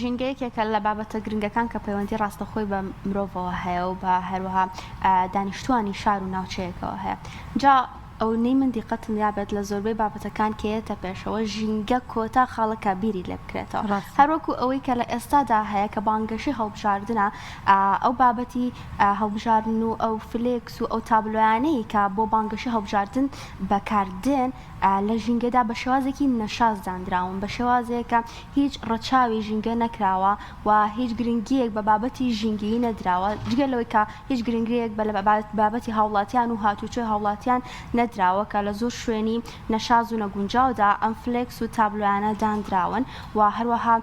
ژینگە یەکێکە لە بابەتە گرنگەکان کە پەیوەندی ڕاستەخۆی بە مرۆڤەوە هەیە و بە هەروەها دانیشتوانی شار و ناوچەیەکەوە هەیە. جا ئەونەی من دیقەتم یابێت لە زۆربەی بابەتەکان کە یەتە پێشەوە ژینگە کۆتا خاڵە کە بیری لێ بکرێتەوە. ڕاستە. هەروەکو ئەوەی کە لە ئێستادا هەیە کە بانگەشەی هەڵبژاردنە ئەو بابەتی هەڵبژاردن و ئەو فلێکس و ئەو تابلۆیانەی کە بۆ بانگەشەی هەڵبژاردن بەکاردێن لە ژینگەدا بە شێوازێکی نەشاز دانراون، بە شێوازێک کە هیچ ڕەچاوی ژینگە نەکراوە و هیچ گرنگییەک بە بابەتی ژینگەیی نەدراوە، جگە لەوەی کە هیچ گرنگییەک بە بابەتی هاوڵاتیان و هاتوچۆی هاوڵاتیان نەدراوە کە لە زۆر شوێنی نەشاز و نەگونجاودا ئەم فلێکس و تابلۆیانە دانراون و هەروەها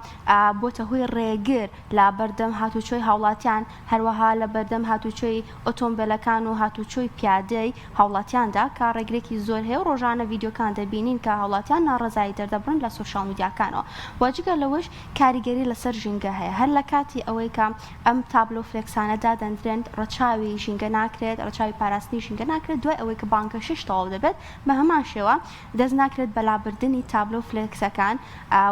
بۆتە هۆی ڕێگر لە بەردەم هاتوچۆی هاوڵاتیان، هەروەها لە بەردەم هاتوچۆی ئۆتۆمبێلەکان و هاتوچۆی پیادەی هاوڵاتیاندا کە ڕێگرێکی زۆر هەیە و ڕۆژانە ڤیدیۆکان دەبینین کە هاوڵاتیان ناڕەزایی دەردەبڕن لە سۆشیال میدیاکانەوە و جگە لەوەش کاریگەری لەسەر ژینگە هەیە هەر لە کاتی ئەوەی کە ئەم تابلۆ فلێکسانە دادەندرێن ڕەچاوی ژینگە ناکرێت ڕەچاوی پاراستنی ژینگە ناکرێت دوای ئەوەی کە بانگەشەش تەواو دەبێت بە هەمان شێوە دەست ناکرێت بە لابردنی تابلۆ فلێکسەکان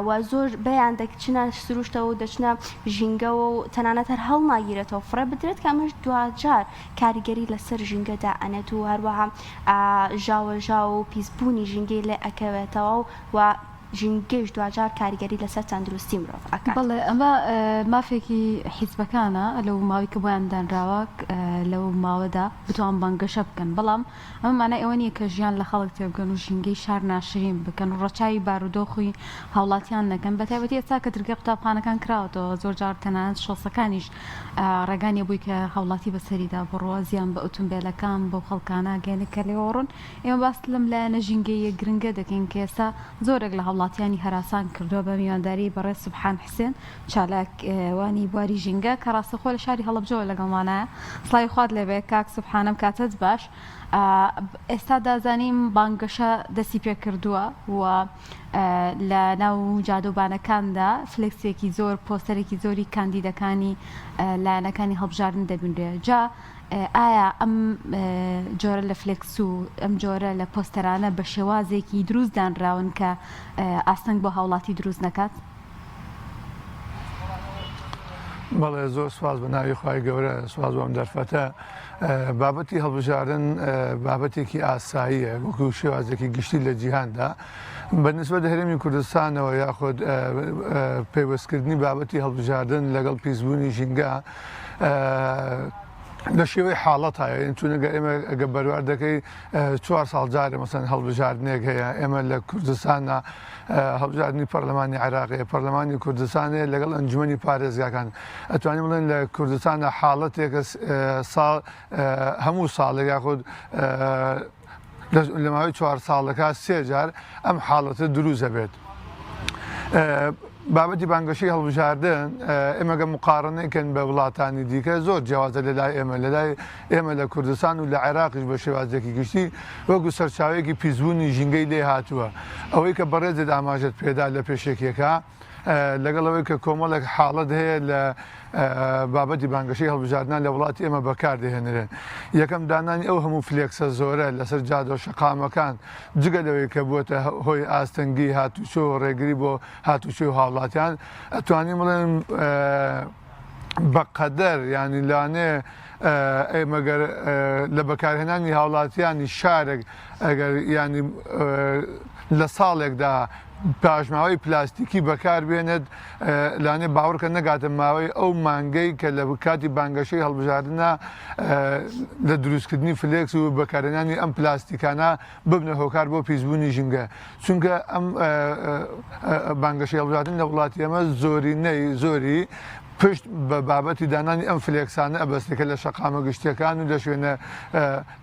و زۆر بەیان دەچنە سروشتەوە و دەچنە ژینگەوە و تەنانەت هەر هەڵناگیرێتەوە فڕێ بدرێت کە ئەمەش دواجار کاریگەری لەسەر ژینگە دائەنێت و هەروەها ژاوەژاو و پیسبوونی ژینگەی لێ ئەکەوێتەوە و ژینگەیش دواجار کاریگەری لەسەر تەندروستی مرۆڤ ئەکات. بەڵێ ئەمە مافێکی حیزبەکانە لەو ماوەی کە بۆیان دانراوە لەو ماوەدا بتوان بانگەشە بکەن بەڵام ئەمە مانای ئەوە نییە کە ژیان لە خەڵک تێبگەن و ژینگەی شار ناشرین بکەن و ڕەچاوی بارودۆخی هاوڵاتیان نەکەن بەتایبەتی ئێستا کە درگای قوتابخانەکان کراوەتەوە زۆر جار تەنانەت شۆسەکانیش ڕێگا نییە بۆی کە هاوڵاتی بەسەریدا بڕوا زیان بە ئۆتۆمبێلەکان بەو خەڵکانە گەیەنێت کە لێوە ڕۆن ئێمە باس لەم لایەنە ژینگەییە گرنگە دەکەین کە ئێستا زۆرێک لە هاوڵاتیانی هەراسان کردووە بە میوانداری بەڕێز سوبحان حسێن چالاکوانی بواری ژینگە کە ڕاستەخۆ لە شاری هەڵەبجەوە لەگەڵمانایە. سڵاوی خوات لێبێ کاک سوبحان ئەم کاتەت باش. ئێستا دازانیم بانگەشە دەستی پێکردووە و لە ناو جادەوبانەکاندا فلێکسێکی زۆر پۆستەرێکی زۆری کاندیدەکانی لایەنەکانی هەڵبژاردن دەبینرێ جا ئایا ئەم جۆرە لە فلێکس و ئەم جۆرە لە پۆستەرانە بە شێوازێکی دروست دانراون کە ئاستەنگ بۆ هاوڵاتی دروست نەکات؟ بەڵێ زۆر سواز بە ناوی خوای گەورە سواز بۆ ئەم دەرفەتە بابەتی هەڵبژاردن بابەتێکی ئاساییە وەکو شێوازێکی گشتی لە جیهاندا بەنسبەت هەرێمی کوردستانەوە یاخود پەیوەستکردنی بابەتی هەڵبژاردن لەگەڵ پیسبوونی ژینگە لە شێوەی حاڵەت هەیە چونەگە ئێمە ئەگە بەروار دەکەی چوار ساڵ جارێ مەسەن هەڵبژاردنێک هەیە ئێمە لە کوردستانە هەڵبژاردنی پەرلەمانی عێراق هەیە پەرلەمانی کوردستان هەیە لەگەڵ ئەنجومەنی پارێزگاکان ئەتوانین بڵێن لە کوردستانە حاڵەتێکە ساڵ هەموو ساڵێک یاخود لە ماوەی چوار ساڵەکە سێ جار ئەم حاڵەتە دروست دەبێت. بابەتی بانگەشەی هەڵبژاردن ئێمە گە مقارنەی کەن بە وڵاتانی دیکە زۆر جیاوازە لە لای ئێمە لە لای ئێمە لە کوردستان و لە عێراقیش بە شێوازێکی گشتی وەکو سەرچاوەیەکی پیسبوونی ژینگەی لێ هاتووە ئەوەی کە بەڕێزت ئاماژەت پێدا لە پێشەکیەکە لەگەڵ ئەوەی کە کۆمەڵێک حاڵەت هەیە لە بابەتی بانگەشەی هەڵبژاردنان لە وڵاتی ئێمە بەکاردەهێنرێن یەکەم دانانی ئەو هەموو فلێکسە زۆرە لەسەر جادە و شەقامەکان جگە لەوەی کە بووەتە هۆی ئاستەنگی هاتوچۆ و ڕێگری بۆ هاتوچۆی هاوڵاتیان ئەتوانین بڵێن بەقەدەر ینی لانێ ئێمەگەر لە بەکارهێنانی هاوڵاتیانی شارێک ئەگەر ینی لە ساڵێکدا پاشماوەی پلاستیکی بەکاربێنێت لانێ باوەڕکە نەگاتە ماوەی ئەو مانگەی کە لە کاتی بانگەشەی هەڵبژاردنە لە دروستکردنی فلێکس و بەکارهێنانی ئەم پلاستیکانە ببنە هۆکار بۆ پیسبوونی ژینگە چونکە ئەم بانگەشەی هەڵبژاردن لە وڵاتی ئێمە زۆرینەی زۆری پشت بە بابەتی دانانی ئەم فلێکسانە ئەبەستێ کە لە شەقامە گشتیەکان و لە شوێنە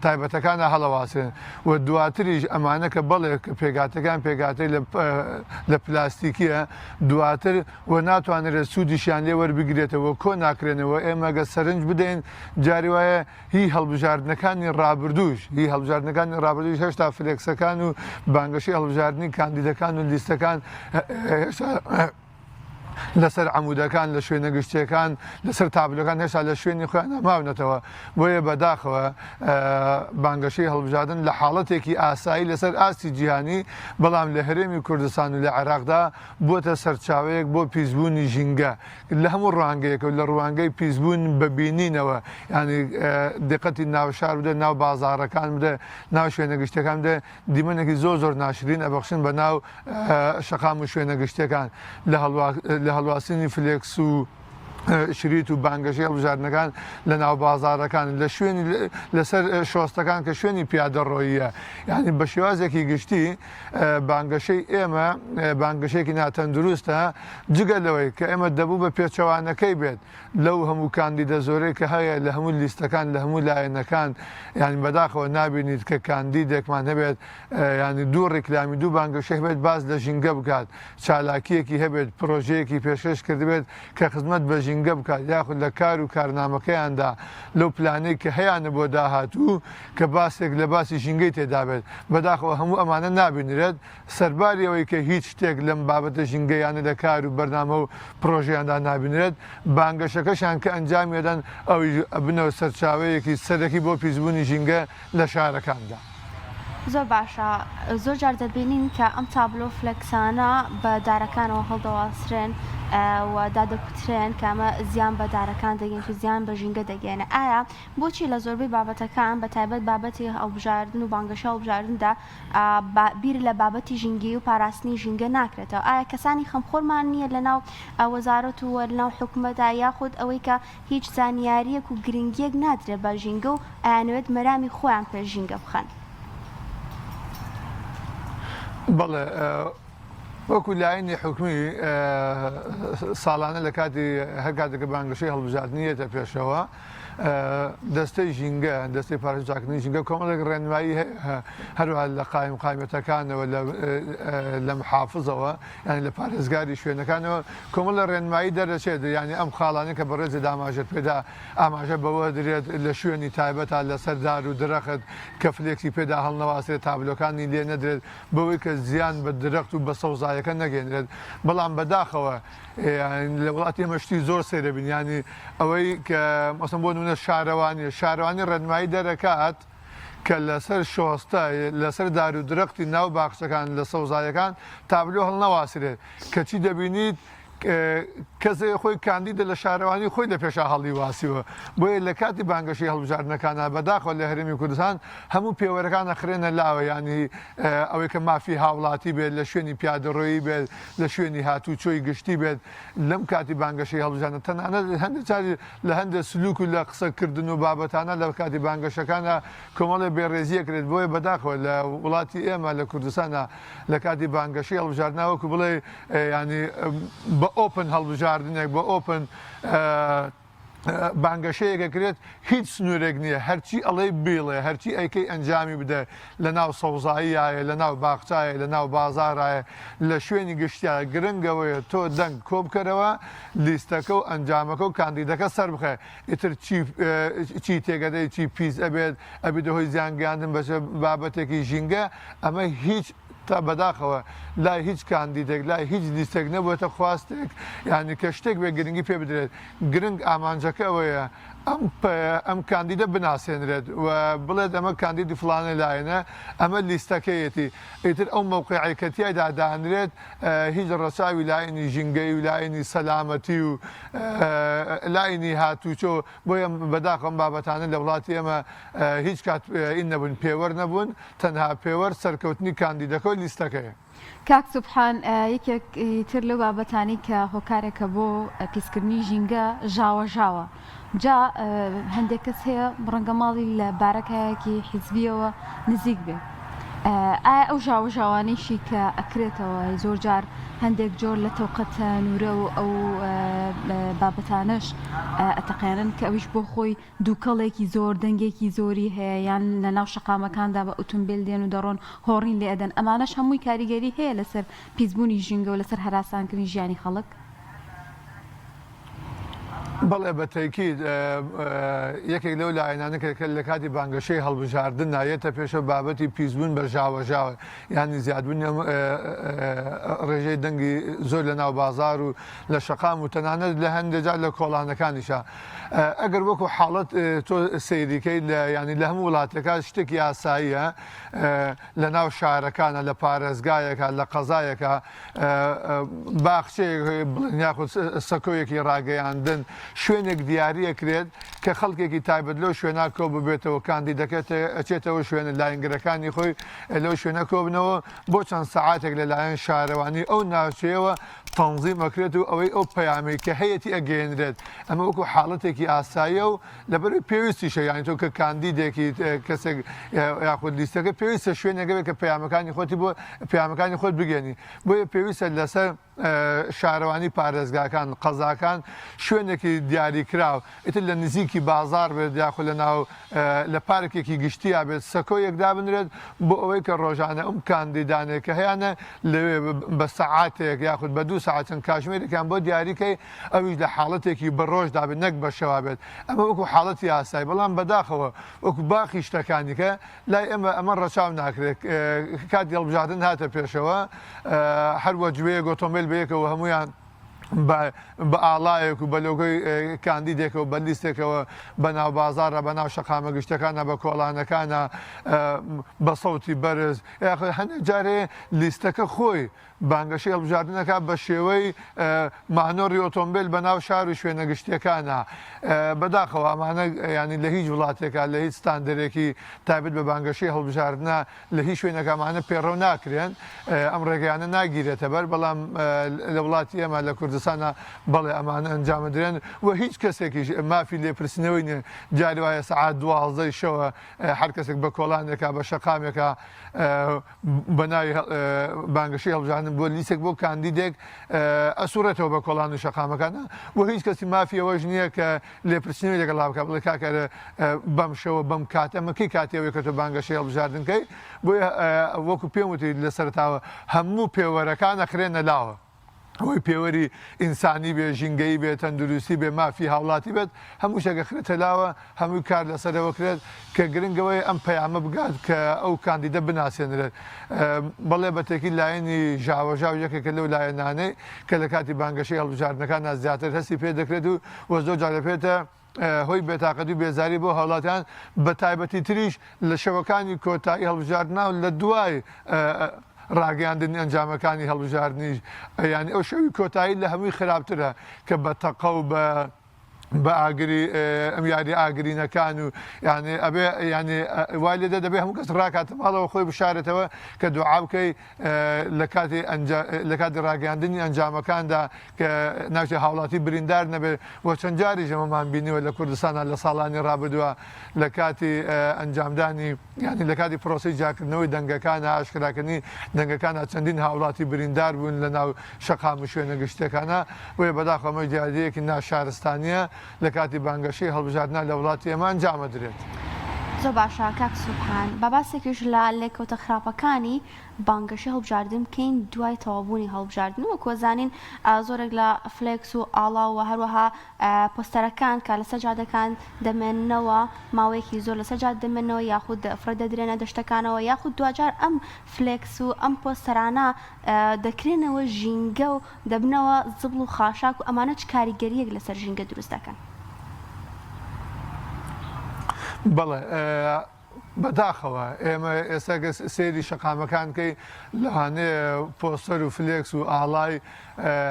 تایبەتەکانە هەڵەواسرێن و دواتریش ئەمانە کە بەڵێ پێکهاتەکان پێکهاتەی لە پلاستیکیە دواتر و ناتوانرێت سوودیشیان لێ وەربگرێتەوە کۆ ناکرێنەوە ئێمە گە سەرنج بدەین جاری وایە هی هەڵبژاردنەکانی ڕابردووش هی هەڵبژاردنەکانی ڕابردووش هێشتا فلێکسەکان و بانگەشەی هەڵبژاردنی کاندیدەکان و لیستەکان هێشتا. لەسەر عەمودەکان، لە شوێنە گشتیەکان، لەسەر تابلۆکان هێشتا لە شوێنی خۆیاندا ماونەتەوە. بۆیە بەداخەوە بانگەشەی هەڵبژاردن لە حاڵەتێکی ئاسایی لەسەر ئاستی جیهانی، بەڵام لە هەرێمی کوردستان و لە عێراقدا بووەتە سەرچاوەیەک بۆ پیسبوونی ژینگە لە هەموو ڕوانگەیەکەوە، لە ڕوانگەی پیسبوون بە بینینەوە، یانی دیقەتی ناو شار بدە، ناو بازاڕەکان بدە، ناو شوێنە گشتیەکان بدە، دیمەنێکی زۆر زۆر ناشرین ئەبەخشن بە ناو شەقام و شوێنە گشتیەکان لە هەڵواسینی فلێکس و شریت و بانگەشەی هەڵبژاردنەکان لە ناو بازارەکان لە شوێنی لەسەر شۆستەکان کە شوێنی پیادەڕۆییە یعنی بە شێوازێکی گشتی بانگەشەی ئێمە بانگەشەیەکی ناتەندروستە جگە لەوەی کە ئێمە دەبوو بە پێچەوانەکەی بێت لەو هەموو کاندیدە زۆرەی کە هەیە لە هەموو لیستەکان لە هەموو لایەنەکان یانی بەداخەوە نابینیت کە کاندیدێکمان هەبێت یانی دوو ڕیکلامی دوو بانگەشەی هەبێت باس لە ژینگە بکات چالاکیەکی هەبێت پرۆژەیەکی پێشکەش کردبێت کە خزمەت بە ژینگە بکات یاخود لە کار و کارنامەکەیاندا لەو پلانەی کە هەیانە بۆ داهاتوو کە باسێک لە باسی ژینگەی تێدابێت بەداخەوە هەموو ئەمانە نابینرێت سەرباری ئەوەی کە هیچ شتێک لەم بابەتە ژینگەییانە لە کار و بەرنامە و پرۆژەیاندا نابینرێت، بانگەشەکەشیان کە ئەنجامی ئەدەن ئەویش ئەبنەوە سەرچاوەیەکی سەرەکی بۆ پیسبوونی ژینگە لە شارەکاندا. زۆر باشە، زۆر جار دەبینین کە ئەم تابلۆ فلێکسانە بە دارەکانەوە هەڵدەواسرێن و دادەکوترێن کە ئەمە زیان بە دارەکان دەگەێنێت و زیان بە ژینگە دەگەیەنێت. ئایا بۆچی لە زۆربەی بابەتەکان بە تایبەت بابەتی هەڵبژاردن و بانگەشەی هەڵبژاردندا بیر لە بابەتی ژینگەیی و پاراستنی ژینگە ناکرێتەوە؟ ئایا کەسانی خەمخۆرمان نییە لەناو وەزارەت و لەناو حکومەتدا یاخود ئەوەی کە هیچ زانیارییەک و گرنگییەک نادرێت بە ژینگە و ئەیانەوێت مەرامی خۆیان پێش ژینگە بخەن؟ بەڵێ وەکو لایەنی حکومی ساڵانە لە کاتی هەر کاتێک کە بانگەشەی هەڵبژاردنی یەتە پێشەوە دەستەی ژینگە، دەستەی پاراستن و چاککردنی ژینگە کۆمەڵێک ڕێنمایی هەیە، هەروەها لە قایمقامیەتەکانەوە، لە محافزەوە، یانی لە پارێزگاری شوێنەکانەوە کۆمەڵێک ڕێنمایی دەردەچێت، یانی ئەم خاڵانەی کە بەڕێزت ئاماژەت پێدا، ئاماژە بەوە درێت لە شوێنی تایبەتا لەسەر دار و درەخت کە فلێکسی پێدا هەڵنەواسرێت، تابلۆکانی لێ نەدرێت، بەوەی کە زیان بە درەخت و بە سەوزایەکە نەگەیەنرێت، بەڵام بەداخەوە لە وڵاتی ئێمە شتی زۆر سەیرە بین یانی ئەوەی کە مەسەن بۆ نمونە شارەوانی شارەوانی ڕێنمایی دەرەکات کە لەسەر شۆستە لەسەر دار و درەختی ناو باخچەکان لە سەوزایەکان تابلۆ هەڵنەواسرێت کەچی دەبینیت کەسێ خۆی کاندیدە لە شارەوانی خۆی لە پێشا هەڵی واسیوە بۆیە لە کاتی بانگەشەی هەڵبژاردنەکانە بەداخەوە لە هەرێمی کوردستان هەموو پێوەرەکان ئەخرێنە لاوە یانی ئەوەی کە مافی هاوڵاتی بێت لە شوێنی پیادەڕۆیی بێت لە شوێنی هاتووچۆی گشتی بێت لەم کاتی بانگەشەی هەڵبژاردن تەنانەت هەندێک جار لە هەندێک سلوک و لە قسەکردن و بابەتانە لە کاتی بانگەشەکانە کۆمەڵێ بێڕێزی ئەکرێت بۆیە بەداخەوە لە وڵاتی ئێمە لە کوردستانە لە کاتی بانگەشەی هەڵبژاردنە وەکو بڵێ ینی بە open هەڵبژاردنێک بە open بانگەشەیەک ئەکرێت هیچ سنوورێک نییە هەرچی ئەڵێی بیڵێ هەرچی ئەیکەی ئەنجامی بدە لە ناو سەوزاییایە لە ناو باخچایە لە ناو بازارایە لە شوێنی گشتیایە گرنگ ئەوەیە تۆ دەنگ کۆبکەرەوە لیستەکە و ئەنجامەکە و کاندیدەکە سەربخە ئیتر چی چی تێگەدەی چی پیس ئەبێت ئەبێتە هۆی زیان گەیاندن بە بابەتێکی ژینگە ئەمە هیچ تا بەداخەوە لای هیچ کاندیدێک لای هیچ لیستێک نەبووەتە خواستێک یانی کە شتێک بێ گرنگی پێ بدرێت گرنگ ئامانجەکە ئەوەیە ئەم ئەم کاندیدە بناسێنرێت و بڵێت ئەمە کاندیدی فڵانە لایەنە ئەمە لیستەکەیەتی ئیتر ئەو مەوقعی کە تیایدا دانرێت هیچ ڕەچاوی لایەنی ژینگەی و لایەنی سەلامەتی و لایەنی هاتوچۆ بۆیە بەداخەوە ئەم بابەتانە لە وڵاتی ئێمە هیچ کات ئین نەبوون پێوەر نەبوون تەنها پێوەر سەرکەوتنی کاندیدەکە و لیستەکەیە. کاک سوبحان یەکێک تر لەو بابەتانەی کە هۆکارێکە بۆ پیسکردنی ژینگە ژاوەژاوە جا هەندێک کەس هەیە ڕەنگە ماڵی لە بارەکایەکی حیزبیەوە نزیک بێ ئایا ئەو ژاوەژاوانەیشی کە ئەکرێتەوە زۆر جار هەندێک جۆر لە تەوقە تەنورە و ئەو بابەتانەش ئەتەقێنن کە ئەویش بۆ خۆی دووکەڵێکی زۆر دەنگێکی زۆری هەیە یان لە ناو شەقامەکاندا بە ئوتومبێل دێن و دەڕۆن هۆڕین لێ ئەدەن ئەمانەش هەمووی کاریگەری هەیە لەسەر پیسبوونی ژینگە و لەسەر هەراسانکردنی ژیانی خەڵک؟ بەڵێ بە تەئکید یەکێک لەو لایەنانە کە لە کاتی بانگەشەی هەڵبژاردندا یەتە پێشەوە بابەتی پیسبوون بە ژاوەژاوە یانی زیادبوونی ئەم ڕێژەی دەنگی زۆر لە ناو بازار و لە شەقام و تەنانەت لە هەندێک جار لە کۆڵانەکانیشا ئەگەر وەکو حاڵەت تۆ سەیریکەی لە ینی لە هەموو وڵاتەکە شتێکی ئاساییە لە ناو شارەکانە لە پارێزگایەکە لە قەزایەکە باخچەیەک بڵێن یاخود سەکۆیەکی ڕاگەیاندن شوێنێک دیاری ئەکرێت کە خەڵکێکی تایبەت لەو شوێنە کۆ ببێتەوە کاندیدەکە ئەچێتەوە شوێنە لاینگرەکانی خۆی لەو شوێنە کۆبنەوە بۆ چەند سەعاتێک لەلایەن شارەوانی ئەو ناوچەیەوە تەنزیم ئەکرێت و ئەوەی ئەو پەیامەی کە هەیەتی ئەگەیەنرێت ئەمە وەکو حاڵەتێکی ئاساییە و لەبەرئەوەی پێویستیشە یانی تۆ کە کاندیدێکی کەسێک یاخود لیستەکە پێویستە شوێنێک بێت کە پەیامەکانی خۆتی بۆ پەیامەکانی خۆت بگەێنی بۆیە پێویستە لەسەر شارەوانی پارێزگاکان قەزاکان شوێنێکی دیاریکراو ئیتر لە نزیکی بازار بێت یاخود لە ناو لە پارکێکی گشتیا بێت سەکۆیەک دابنرێت بۆ ئەوەی کە ڕۆژانە ئەم کاندیدانێک کە هەیانە لەوێ بە سەعاتێک یاخود بە دوو سەعات چەند کاژمێرێکیان بۆ دیاریکەی ئەویش لە حاڵەتێکی بە ڕۆژدا بێت نەک بە شەوا بێت ئەمە وەکو حاڵەتی ئاسای بەڵام بەداخەوە وەکو باقی شتەکانی کە لای ئێمە ئەمە ڕەچاو ناکرێت کاتی هەڵبژاردن هاتە پێشەوە هەر وەجبەیەک ئۆتۆمبیل بەیەکەوە هەمویان بە ئاڵایەک و بە لۆگۆی کاندیدێکەوە بە لیستێکەوە بە ناو بازاڕە بە ناو شەقامە گشتەکانە بە کۆڵانەکانە بە سەوتی بەرز یاخود هەندێک جارێ لیستەکە خۆی بانگەشەی هەڵبژاردن ئەکات بە شێوەی مانۆڕی ئۆتۆمبێل بە ناو شار و شوێنە گشتیەکانا. بەداخەوە ئەمانە یانی لە هیچ وڵاتێکا لە هیچ ستاندەرێکی تایبەت بە بانگەشەی هەڵبژاردنا لە هیچ شوێنێکا ئەمانە پێڕەو ناکرێن ئەم ڕێگەیانە ناگیرێتە بەر بەڵام لە وڵاتی ئێمە لە کوردستانا بەڵێ ئەمانە ئەنجامەدرێن و هیچ کەسێکیش مافی لێپرسینەوەی نیە جاری وایە سەعات دوازدەی شەوە هەر کەسێک بە کۆڵانێکا بە شەقامێکا بە ناوی بانگەشەی هەڵبژاردن بۆ لیستێک بۆ کاندیدێک ئەسوڕێتەوە بە کۆڵان و شەقامەکانە و هیچ کەسی مافی ئەوەش نییە کە لێپرسینەوەی لەگەڵا بکات بڵێ کاکە ئەرێ بەم شەوە بەم کاتە ئەمە کەی کاتی ئەوەیە کە تۆ بانگەشەی هەڵبژاردن کەی بۆیە وەکو پێم وتی لە سەرەتاوە هەموو پێوەرەکان ئەخرێنە لاوە. ئەوەی پێوەری ئینسانی بێ، ژینگەیی بێ، تەندروستی بێ، مافی هاوڵاتی بێت، هەموو شتێک ئەخرێتە لاوە، هەمووی کار لەسەر ئەوە کرێت کە گرنگ ئەوەیە ئەم پەیامە بگات کە ئەو کاندیدە بناسێنرێت. بەڵێ بە تێکی لایەنی ژاوەژاو یەکێکە لەو لایەنانەی کە لە کاتی بانگەشەی هەڵبژاردنەکاندا زیاتر هەستی پێ دەکرێت و و زۆر جار دەبێتە هۆی بێتاقەتی و بێزاری بۆ هاوڵاتیان بە تایبەتی تریش لە شەوەکانی کۆتایی هەڵبژاردنا و لە دوای ڕاگەیاندنی ئەنجامەکانی هەڵبژاردنیش یانی ئەو شەوی کۆتایی لە هەمووی خراپترە کە بە تەقە و بە بە ئاگری ئەم یاری ئاگرینەکان و یعنی ئەبێ یعنی وای لێ دەبێ هەموو کەس ڕاکاتە ماڵەوە خۆی بشارێتەوە کە دوعا بکەی لە کاتی لە کاتی ڕاگەیاندنی ئەنجامەکاندا کە ناوچە هاوڵاتی بریندار نەبێت و چەند جاریش ئەمەمان بینیوە لە کوردستانە لە ساڵانی ڕابردووە لە کاتی ئەنجامدانی یانی لە کاتی پرۆسەی جیاکردنەوەی دەنگەکانە ئاشکراکردنی دەنگەکانە چەندین هاوڵاتی بریندار بوون لە ناو شەقام و شوێنە گشتیەکانە بۆیە بەداخەوە ئەمەش دیاردەیەکی ناشارستانیە لە کاتی بانگەشەی هەڵبژاردنا لە وڵاتی ئێمە ئەنجامەدرێت. زۆر باشە کاک سوبحان با باسێکیش لە لێکەوتە خراپەکانی بانگەشەی هەڵبژاردن بکەین دوای تەواوبوونی هەڵبژاردن وەکو ئەزانین زۆرێک لە فلێکس و ئاڵا و هەروەها پۆستەرەکان کە لەسەر جادەکان دەمێننەوە ماوەیەکی زۆر لەسەر جادە دەمێننەوە یاخود فڕێ دەدرێنە دەشتەکانەوە یاخود دواجار ئەم فلێکس و ئەم پۆستەرانە دەکرێنەوە ژینگە و دەبنەوە زبڵ و خاشاک و ئەمانە چ کاریگەرییەک لەسەر ژینگە دروست دەکەن؟ بەڵێ بەداخەوە ئێمە ئێستا گەر سەیری شەقامەکان بکەی لەوانەیە پۆستەر و فلێکس و ئاڵای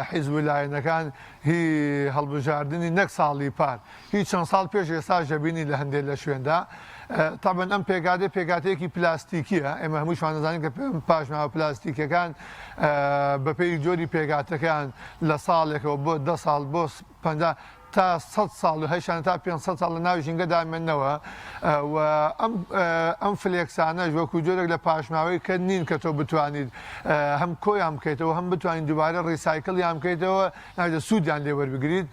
حیزب و لایەنەکان هی هەڵبژاردنی نەک ساڵی پار هی چەند ساڵ پێش ئێستاش دەبینی لە هەندێک لە شوێندا تەبعەن ئەم پێکهاتەیە پێکهاتەیەکی پلاستیکیە ئێمە هەمووشمان دەزانین کە پاشماوە پلاستیکەکان بەپێی جۆری پێکهاتەکەیان لە ساڵێکەوە بۆ دە ساڵ بۆ 50 تا 100 ساڵ و هەشان تا 500 ساڵ لە ناو ژینگەدا مێنەوە و ئەم ئەم فلێکسانەش وەکو جۆرێک لە پاشماوەی کە نین کە تۆ بتوانیت هەم کۆیان بکەیتەوە هەم بتوانیت دووبارە recycle یان بکەیتەوە ناویتە سوودیان لێ وەربگریت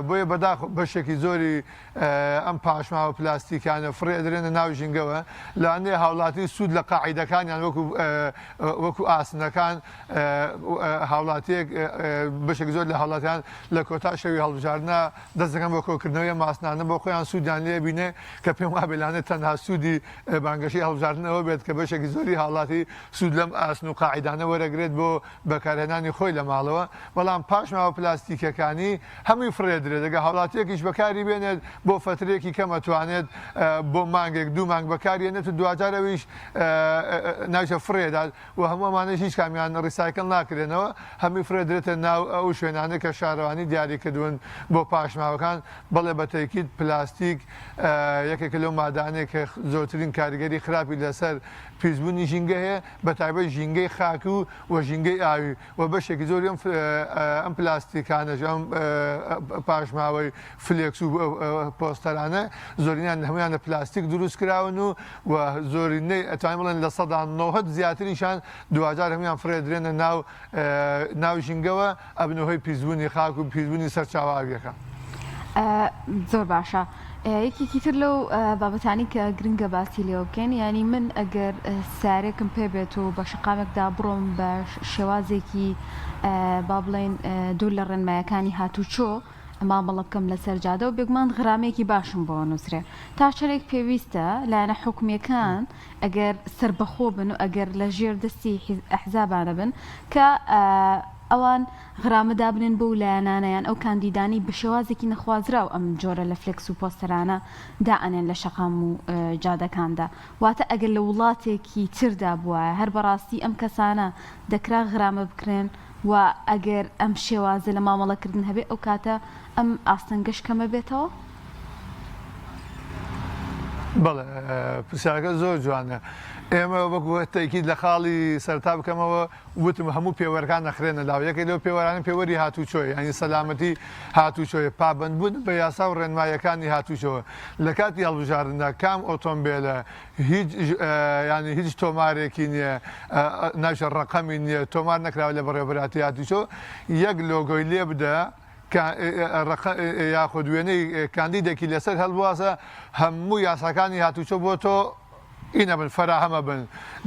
بۆیە بەداخەوە بەشێکی زۆری ئەم پاشماوە پلاستیکانە فڕێ. فڕێ ئەدرێنە ناو ژینگەوە لەوانەیە هاوڵاتی سوود لە قاعیدەکانیان وەکو وەکو ئاسنەکان هاوڵاتیەک بەشێک زۆر لە هاوڵاتیان لە کۆتا شەوی هەڵبژاردنە دەست دەکەن بۆ کۆکردنەوەی ئەم ئاسنانە بۆ خۆیان سوودیان لێ بینێ کە پێم وابێ لانێ تەنها سوودی بانگەشەی هەڵبژاردن ئەوە بێت کە بەشێکی زۆری هاوڵاتی سوود لەم ئاسن و قاعیدانە وەرەگرێت بۆ بەکارهێنانی خۆی لە ماڵەوە بەڵام پاشماوە پلاستیکەکانی هەمووی فڕێدرێت ئەگەر هاوڵاتیەکیش بەکاری بێنێت بۆ فەترەیەکی کەم ئەتوانێت بۆ مانگێک دوو مانگ بەکاریێنێت و دواجار ئەویش ناوچە فڕێدات و هەموو ئەمانەش هیچ کامیان recycle ناکرێنەوە هەمووی فڕێدرێتە ناو ئەو شوێنانەی کە شارەوانی دیاری کردوون بۆ پاشماوەکان بەڵێ بە تەئکید پلاستیک یەکێکە لەو مادانەی کە زۆرترین کاریگەری خراپی لەسەر پیسبوونی ژینگە هەیە بەتایبەت ژینگەی خاک و و ژینگەی ئاوی و بەشێکی زۆری ئەم ئەم پلاستیکانەش ئەم پاشماوەی فلێکس و پۆستەرانە زۆرینیان هەموویان لە پلاستیک دروست کراون و و زۆرینەی ئەتوانین بڵێن 90% زیاتریشان دواجار هەموویان فڕێدرێنە ناو ناو ژینگەوە ئەبنە هۆی پیسبوونی خاک و پیسبوونی سەرچاوە ئاوییەکان. زۆر باشە یەکێکی تر لەو بابەتانی کە گرنگە باسی لێوە بکەین یانی من ئەگەر سارێکم پێ بێت و بە شەقامێکدا بڕۆم بە شێوازێکی با بڵێین دوور لە ڕێنمایەکانی هاتوچۆ مامەڵە بکەم لەسەر جادە و بێگومان غرامەیەکی باشم بۆ نووسرێ تا چەندێک پێویستە لایەنە حکومیەکان ئەگەر سەربەخۆ بن و ئەگەر لە ژێر دەستی ئەحزابانە بن کە ئەوان غرامە دابنێن بەو لایەنانە یان ئەو کاندیدانەی بە شێوازێکی نەخوازراو ئەم جۆرە لە فلێکس و پۆستەرانە دائەنێن لە شەقام و جادەکاندا. واتە ئەگەر لە وڵاتێکی تردا بوایە هەر بەڕاستی ئەم کەسانە دەکرا غرامە بکرێن و ئەگەر ئەم شێوازە لە مامەڵەکردن هەبێ ئەو کاتە ئەم ئاستەنگەش کەمەبێتەوە؟ بەڵێ پرسیارەکە زۆر جوانە. ئێمە وەکو تەئکید لە خاڵی سەرەتا بکەمەوە وتم هەموو پێوەرەکان ئەخرێنە لاوە، یەکێک لەو پێوەرانە پێوەری هاتووچۆیە، یانی سەلامەتی هاتووچۆیە، پابەندبوون بە یاسا و ڕێنماییەکانی هاتووچۆ، لە کاتی هەڵبژاردندا کام ئۆتۆمبێلە هیچ یانی هیچ تۆمارێکی نییە، ناویشە ڕەقەمی نییە، تۆمار نەکراوە لە بەڕێوەبەرایەتی هاتووچۆ، یەک لۆگۆی لێ بدە یاخود وێنەی کاندیدێکی لەسەر هەڵبواسە، هەموو یاساکانی هاتووچۆ بۆ تۆ ئی نەبن فەراهەمە بن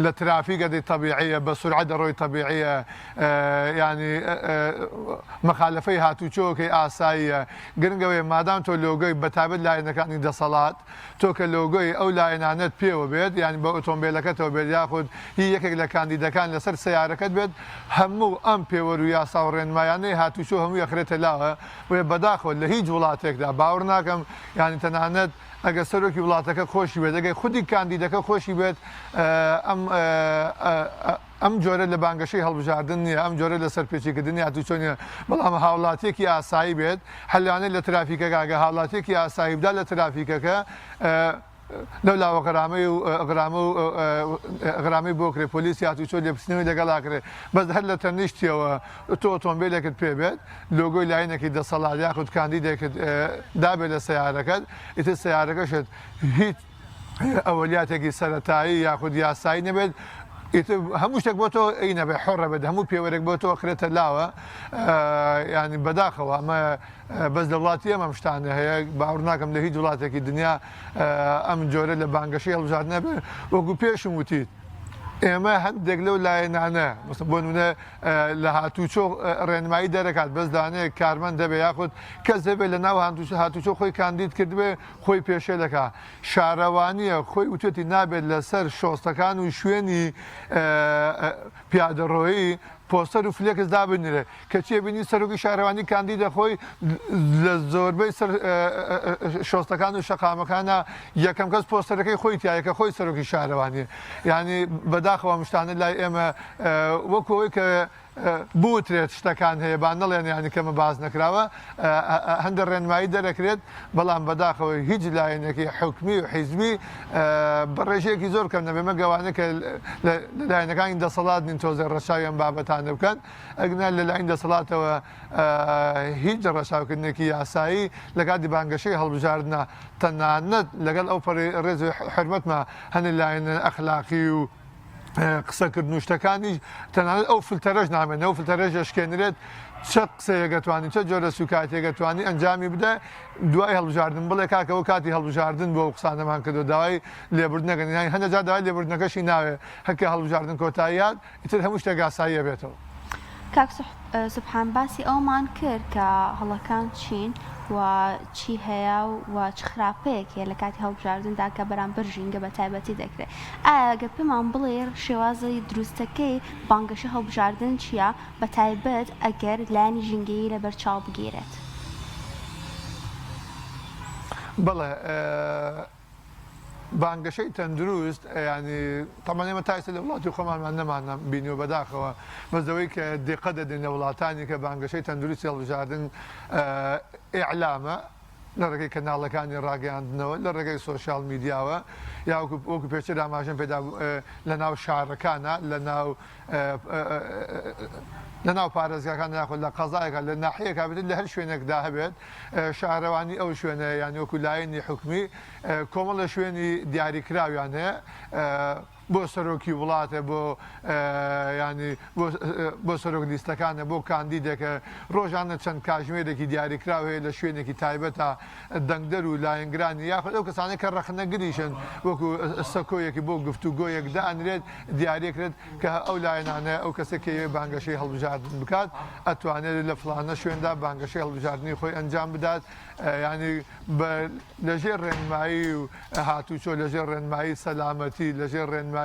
لە ترافیک ئەدەی تەبیعیە بە سورعە دەڕۆی تەبیعیە یانی مخالەفەی هاتوچۆکەی ئاساییە گرنگ ئەوەیە مادام تۆ لۆگۆی بەتایبەت لایەنەکانی دەسەڵات تۆ کە لۆگۆی ئەو لایەنانەت پێوە بێت یانی بە ئۆتۆمبێلەکەتەوە بێت یاخود هی یەکێک لە کاندیدەکان لەسەر سەیارەکەت بێت هەموو ئەم پێوەر و یاسا و ڕێنمایانەی هاتوچۆ هەمووی ئەخرێتە لاوە بۆیە بەداخەوە لە هیچ وڵاتێکدا باوەڕ ناکەم یانی تەنانەت ئەگەر سەرۆکی وڵاتەکە خۆشی بێت، ئەگەر خودی کاندیدەکە خۆشی بێت، ئەم ئەم جۆرە لە بانگەشەی هەڵبژاردن نییە، ئەم جۆرە لە سەرپێچیکردنی هاتوچۆ نییە، بەڵام هاوڵاتییەکی ئاسایی بێت، هەر لەوانەیە لە ترافیکەکە ئەگەر هاوڵاتییەکی ئاسایی بدا لە ترافیکەکە لەو لاوە غەرامەی و غرامە و غرامەی بۆ کرێ، پۆلیسی هاتوچۆ لێپرسینەوەی لەگەڵا کرێ، بەس هەر لە تەنیشتیەوە تۆ ئۆتۆمبیلێکت پێ بێت لۆگۆی لایەنێکی دەسەڵات یاخود کاندیدێکت دابێت لە سەیارەکەت ئیتر سەیارەکەشت هیچ ئەوەلیاتێکی سەرەتایی یاخود یاسایی نەبێت ئیتر هەموو شتێک بۆ تۆ ئی نەبێت حۆڕە بێت هەموو پێوەرێک بۆ تۆ خرێتە لاوە ینی بەداخەوە ئەمە بەس لە وڵاتی ئێمە ئەم شتانە هەیە باوەڕ ناکەم لە هیچ وڵاتێکی دنیا ئەم جۆرە لە بانگەشەی هەڵبژاردن نەبێت وەکو پێشم وتیت ئێمە هەندێک لەو لایەنانە بۆ نمونە لە هاتوچۆ ڕێنمایی دەرەکات بەس لەوانەیە کارمەند هەبێ یاخود کەس هەبێ لە ناو هاتوچۆ خۆی کاندید کردبێ خۆی پێشێل دەکا شارەوانیە خۆی وتوێتی نابێت لەسەر شۆستەکان و شوێنی پیادەڕۆیی پۆستەر و فلێکس دابنرێ کەچی ئەبینی سەرۆکی شارەوانی کاندیدە خۆی لە زۆربەی سەر شۆستەکان و شەقامەکانە یەکەم کەس پۆستەرەکەی خۆی تایە کە خۆی سەرۆکی شارەوانیە یعنی بەداخەوە ئەم شتانە لای ئێمە وەکو ئەوەی کە بوترێت شتەکان هەیە با نەڵێن یعنی کەمە باس نەکراوە هەندێک ڕێنمایی دەرەکرێت بەڵام بەداخەوە هیچ لایەنێکی حکومی و حیزبی بە ڕێژەیەکی زۆر کەم نەبێ مەگە ئەوانە کە لە لایەنەکانی دەسەڵات نین تۆزێ ڕەچاوی ئەم بابەتانە بکەن ئەگنا لە لایەن دەسەڵاتەوە هیچ ڕەچاوکردنێکی یاسایی لە کاتی بانگەشەی هەڵبژاردنە تەنانەت لەگەڵ ئەو پەڕی ڕێز و حورمەتمە هەنێ لایەنە ئەخلاقی و قسەکردن و شتەکانیش تەنانەت ئەو فلتەرەش نامێنێ ئەو فلتەرەش دەشکێنرێت. چ قسەیەک ئەتوانی چە جۆرە سوکایەتیەک ئەتوانی ئەنجامی بدە دوای هەڵبژاردن بڵێ کاکە ئەوە کاتی هەڵبژاردن بووە ئەو قسانەمان کردوە داوای لێبوردن ئەکەن یانی هەندێک جار داوای لێبوردنەکەشی ناوێ هەر کە هەڵبژاردن کۆتایی هات ئیتر هەموو شتێک ئاسایی ئەبێتەوە. کاک سوبحان باسی ئەوەمان کرد کە هەڵەکان چین و چی هەیە و چ خراپەیەک هەیە لە کاتی هەڵبژاردندا کە بەرامبەر ژینگە بە تایبەتی دەکرێت ئایا گەر پێمان بڵێ شێوازی دروستەکەی بانگەشەی هەڵبژاردن چییە بە تایبەت ئەگەر لایەنی ژینگەیی لەبەر چاو بگیرێت؟ بەڵێ بانگەشەی تەندروست یانی تەبعەن ئێمە تا ئێستا لە وڵاتی خۆمانمان نەمانە بینیوە بەداخەوە بەس لەوەی کە دیقە دەدەین لە وڵاتانی کە بانگەشەی تەندروستی هەڵبژاردن ئیعلامە لە ڕێگەی کەناڵەکانی ڕاگەیاندنەوە لە ڕێگەی سۆشیال میدیاوە یا وەکو پێشتر ئاماژەم پێدا لە ناو شارەکانە لە ناو لە ناو پارێزگاکان یاخود لە قەزایەکە لە ناحیەکە بێت لە هەر شوێنێکدا هەبێت شارەوانی ئەو شوێنە یان وەکو لایەنی حکومی کۆمەڵە شوێنی دیاریکراویان هەیە بۆ سەرۆکی وڵاتە بۆ ینی بۆ سەرۆک لیستەکانە بۆ کاندیدێکە ڕۆژانە چەند کاژمێرێکی دیاریکراو هەیە لە شوێنێکی تایبەتە دەنگدەر و لایەنگرانی یاخود ئەو کەسانەی کە ڕەخنەگریشن وەکو سەکۆیەکی بۆ گفتوگۆیەک دائەنرێت دیاریەکرێت کە ئەو لایەنانە ئەو کەسێک کە ئەیەوێت بانگەشەی هەڵبژاردن بکات ئەتوانێت لە فڵانە شوێندا بانگەشەی هەڵبژاردنی خۆی ئەنجام بدات یانی بە لەژێر ڕێنمایی و هاتوچۆ لەژێر ڕێنمایی سەلامەتی لەژێر ڕێنمایی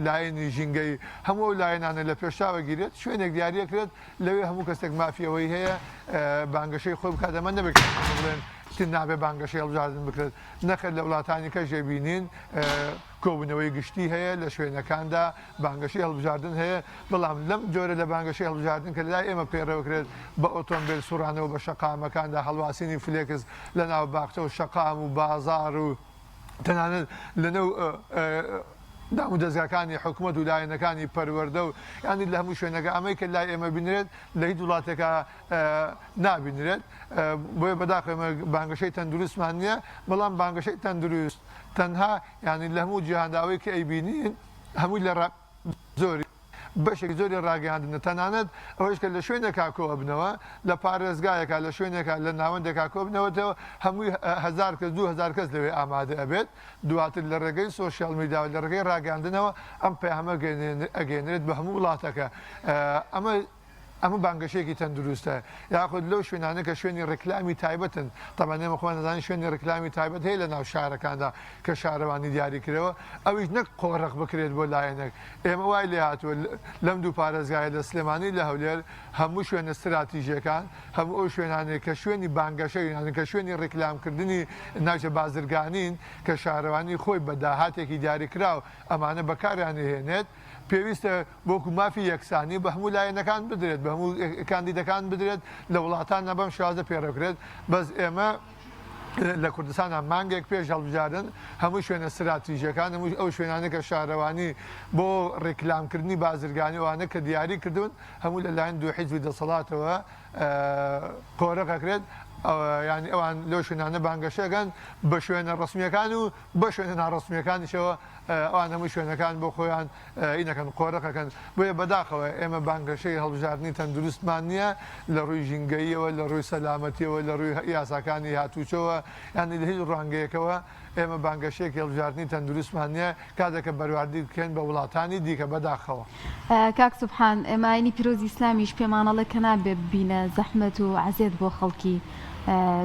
لایەنی ژینگەی هەموو ئەو لایەنانە لە پێشچاوە گیرێت شوێنێک دیاریەکرێت لەوێ هەموو کەسێک مافی ئەوەی هەیە بانگەشەی خۆی بکات، ئەمە نەبێت کە بڵێن چتر نابێت بانگەشەی هەڵبژاردن بکرێت، نەخێر لە وڵاتانی کەش دەبینین کۆبوونەوەی گشتی هەیە لە شوێنەکاندا بانگەشەی هەڵبژاردن هەیە، بەڵام لەم جۆرە لە بانگەشەی هەڵبژاردن کە لەلای ئێمە پەیڕەوکرێت بە ئۆتۆمبێل سوڕانەوە بە شەقامەکاندا هەڵواسینی فلێکس لەناو باخچە و شەقام و بازاڕ و تەنانەت لەنێو دامودەزگاکانی حکومەت و لایەنەکانی پەروەردە و یانی لە هەموو شوێنەکە ئەمەی کە لای ئێمە بینرێت لە هیچ وڵاتێکا نابینرێت بۆیە بەداخەوە ئێمە بانگەشەی تەندروستمان نییە بەڵام بانگەشەی تەندروست تەنها یانی لە هەموو جیهاندا ئەوەی کە ئەیبینین هەمووی لە زۆری بەشێکی زۆری ڕاگەیاندنە، تەنانەت ئەوەیش کە لە شوێنێکا کۆئەبنەوە، لە پارێزگایەکا، لە شوێنێکا، لە ناوەندێکا کۆبنەوەتەوە، هەمووی هەزار کەس، 2000 کەس لەوێ ئامادە ئەبێت، دواتر لە ڕێگەی سۆشیال میدیاوە، لە ڕێگەی ڕاگەیاندنەوە ئەم پەیامە ئەگەیەنرێت بە هەموو وڵاتەکە. ئەمە. ئەمە بانگەشەیەکی تەندروستە یاخود لەو شوێنانە کە شوێنی ڕیکلامی تایبەتن تەبعەن ئێمە خۆمان دەزانین شوێنی ڕیکلامی تایبەت هەیە لە ناو شارەکاندا کە شارەوانی دیاری کرەوە ئەویش نەک قۆرخ بکرێت بۆ لایەنێک ئێمە وای لێ هاتووە لەم دوو پارێزگایە لە سلێمانی لە هەولێر هەموو شوێنە ستراتیژیەکان هەموو ئەو شوێنانەی کە شوێنی بانگەشە یان کە شوێنی ڕیکلامکردنی ناوچە بازرگانین کە شارەوانی خۆی بە داهاتێکی دیاریکراو ئەمانە بەکاریان ئەهێنێت پێویستە وەکو مافی یەکسانی بە هەموو لایەنەکان بدرێت، بە هەموو کاندیدەکان بدرێت، لە وڵاتاندا بەم شێوازە پەیڕەوکرێت، بەس ئێمە لە کوردستاندا مانگێک پێش هەڵبژاردن هەموو شوێنە ستراتیژیەکان، هەموو ئەو شوێنانەی کە شارەوانی بۆ ڕیکلامکردنی بازرگانی ئەوانە کە دیاری کردوون هەموو لەلایەن دوو حیزبی دەسەڵاتەوە قۆرغ ئەکرێت، یانی ئەوان لەو شوێنانە بانگەشە ئەکەن بە شوێنە ڕەسمییەکان و بە شوێنە ناڕەسمییەکانیشەوە ئەوان هەموو شوێنەکان بۆ خۆیان ینەکەن قۆرخەکەن بۆیە بەداخەوە ئێمە بانگەشەی هەڵبژاردنی تەندروستمان نییە لە ڕووی ژینگەییەوە لە ڕووی سەلامەتیەوە لە ڕووی یاساکانی هاتوچۆوە یانی لە هیچ ڕوانگەیەکەوە ئێمە بانگەشەیەکی هەڵبژاردنی تەندروستمان نییە کاتێک کە بەرواردی بکەین بە وڵاتانی دیکە بەداخەوە. کاک سوبحان ئێمە ئاینی پیرۆزی ئیسلامیش پێمان ئەڵێ کە نابێ ببینە زەحمەت و عەزێت بۆ خەڵکی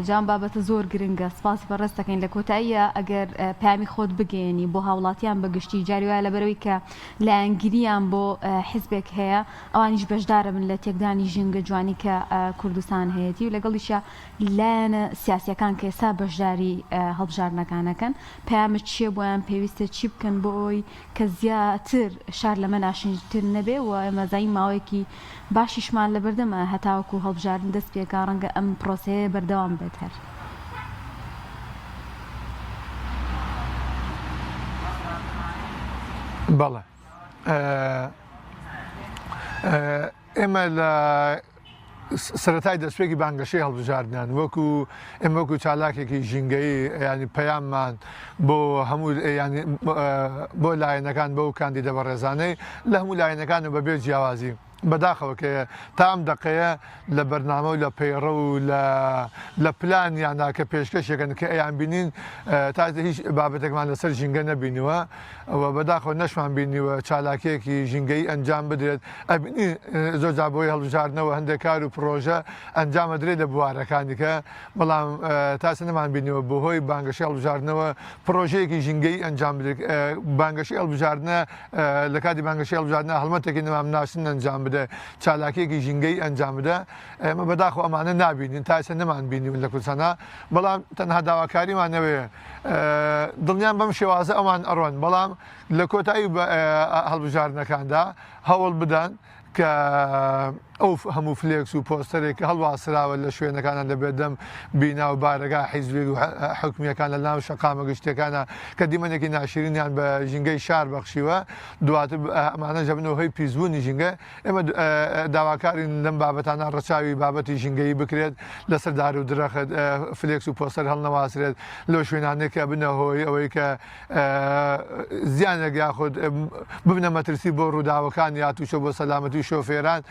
جا ئەم بابەتە زۆر گرنگە سپاسی بەڕێزت دەکەین لە کۆتاییە ئەگەر پەیامی خۆت بگەیەنی بۆ هاوڵاتیان بە گشتی جاری وایە لەبەرەوەی کە لایەنگریان بۆ حزبێک هەیە ئەوانیش بەشدارە بن لە تێکدانی ژینگە جوانی کە کوردستان هەیەتی و لەگەڵیشە لایەنە سیاسیەکان کە ئێستا بەشداری هەڵبژاردنەکانەکەن پەیامت چییە بۆیان پێویستە چی بکەن بۆ ئەوەی کە زیاتر شار لەمە ناشرینتر نەبێ و ئێمە زانین ماوەیەکی باشیشمان لەبەردەمە هەتاوەکو هەڵبژاردن دەست پێکا ڕەنگە ئەم پرۆسەیە بەردەوام بێت هەر. بەڵێ ئێمە لە سەرەتای دەستپێکی بانگەشەی هەڵبژاردنان وەکو ئێمە وەکو چالاکێکی ژینگەیی ینی پەیاممان بۆ هەموو ینی بۆ لایەنەکان بەو کاندیدە بەڕێزانەی لە هەموو لایەنەکان و بەبێ جیاوازی. بەداخەوە کە تا ئەم دەقەیە لە بەرنامە و لە پەیڕەو و لە لە پلانیاندا کە پێشکەشێکن کە ئەیانبینین تا ئێستا هیچ بابەتێکمان لەسەر ژینگە نەبینیوە و بەداخەوە نەشمان بینیوە چالاکیەکی ژینگەیی ئەنجام بدرێت ئەبینین زۆر جار بۆی هەڵبژاردنەوە هەندێک کار و پڕۆژە ئەنجام ئەدرێت لە بوارەکانی کە بەڵام تا ئێستا نەمان بینیوە بەهۆی بانگەشەی هەڵبژاردنەوە پڕۆژەیەکی ژینگەیی ئەنجام بدرێت بانگەشەی هەڵبژاردنە لە کاتی بانگەشەی هەڵبژاردنە هەڵمەتێکی نەمام ناشتن ئەنجام بدە، چالاکیەکی ژینگەیی ئەنجام بدە، ئێمە بەداخەوە ئەمانە نابینین، تا ئێستا نەمان بینیون لە کوردستانا، بەڵام تەنها داواکاریمان ئەوەیە دڵنیام بەم شێوازە ئەوان ئەڕۆن، بەڵام لە کۆتایی هەڵبژاردنەکاندا هەوڵ بدەن کە ئەو هەموو فلێکس و پۆستەرێک کە هەڵواسراوە لە شوێنەکانە لە بەردەم بینا و بارەگا حیزبی و حکومییەکان لە ناو شەقامە گشتیەکانە کە دیمەنێکی ناشرینیان بە ژینگەی شار بەخشیوە دواتر ئەمانەش دەبنە هۆی پیسبوونی ژینگە ئێمە داواکارین لەم بابەتانە ڕەچاوی بابەتی ژینگەیی بکرێت لەسەر دار و درەخت فلێکس و پۆستەر هەڵنەواسرێت لەو شوێنانەی کە بنە هۆی ئەوەی کە زیانێک یاخود ببنە مەترسی بۆ ڕووداوەکان یا تووشە بۆ سەلامەتی شۆفێران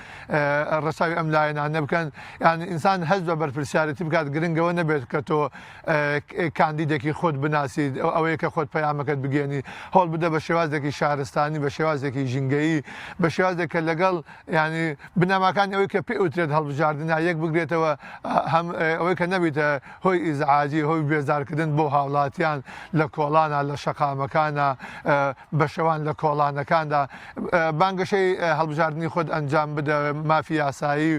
ڕەچاوی ئەم لایەنانە بکەن یان ئینسان هەست بە بەرپرسیارەتی بکات گرنگەوە نەبێت کە تۆ کاندیدێکی خۆت بناسیت ئەوەیە کە خۆت پەیامەکەت بگەێنی هەوڵ بدە بە شێوازێکی شارستانی بە شێوازێکی ژینگەیی بە شێوازێک کە لەگەڵ یانی بنەماکانی ئەوەی کە پێ وترێت هەڵبژاردنە یەک بگرێتەوە هەم ئەوەی کە نەبیتە هۆی ئیزعاجی هۆی بێزارکردن بۆ هاوڵاتیان لە کۆڵانە لە شەقامەکانە بە شەوان لە کۆڵانەکاندا بانگەشەی هەڵبژاردنی خۆت ئەنجام بدە مافی یاسایی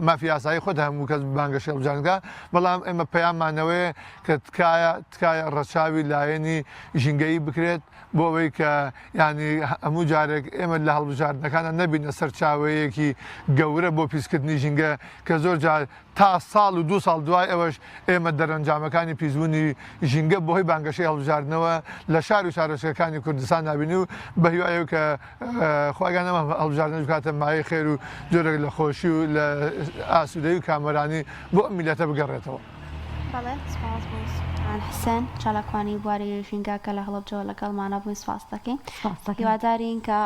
مافی یاسایی خۆت هەموو کەس بانگەشەی هەڵبژاردنکە بەڵام ئێمە پەیاممانەوەیە کە تکایە تکایە ڕەچاوی لایەنی ژینگەیی بکرێت بۆ ئەوەی کە یانی هەموو جارێک ئێمە لە هەڵبژاردنەکاندا نەبینە سەرچاوەیەکی گەورە بۆ پیسکردنی ژینگە کە زۆر جار تا ساڵ و دوو ساڵ دوای ئەوەش ئێمە دەرەنجامەکانی پیسبوونی ژینگە بەهۆی بانگەشەی هەڵبژاردنەوە لە شار و شارۆچکەکانی کوردستان نابینین و بە هیوای ئەوەی کە خوا گیان ئەم هەڵبژاردنەش بکاتە مایەی خێر و جۆرێک لە خۆشی و لە ئاسوودەیی و کامەرانی بۆ ئەم میللەتە بگەڕێتەوە. بەڵێ سپاس بۆ سوڵتان حسێن چالاکوانی بواری ژینگە کە لە هەڵەبجەوە لەگەڵمانە بووین سپاست دەکەین سپاست دەکەین. هیوادارین کە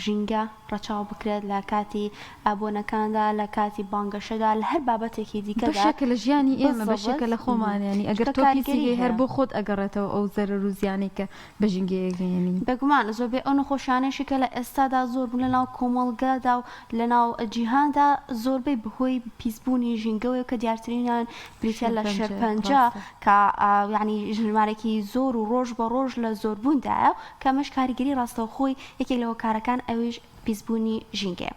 ژینگە ڕەچاو بکرێت لە کاتی بۆنەکاندا لە کاتی بانگەشەدا لە هەر بابەتێکی دیکەدا بەشێکە لە ژیانی ئێمە بالضبط بەشێکە لە خۆمان یانی ئەگەر چونکە تۆ پیسی کاریگەری کەی هەر هەیە. بۆ خۆت ئەگەڕێتەوە ئەو زەرەر و زیانەی کە بە ژینگەیەک گەیەنی. بێگومان زۆربەی ئەو نەخۆشیانەشی کە لە ئێستادا زۆر بوون لەناو کۆمەڵگەدا و لەناو جیهاندا زۆربەی بەهۆی پیسبوونی ژینگەوەیە کە دیارترینیان بریتیە لە شێرپەنجە شێرپەنجە ڕاستە. کە یانی ژمارەیەکی زۆر و ڕۆژ بە ڕۆژ لە زۆربووندایە کە ئەمەش کاریگەری ڕاستەوخۆی یەکێک لە هۆکارەکان ئەویش پیسبوونی ژینگەیە.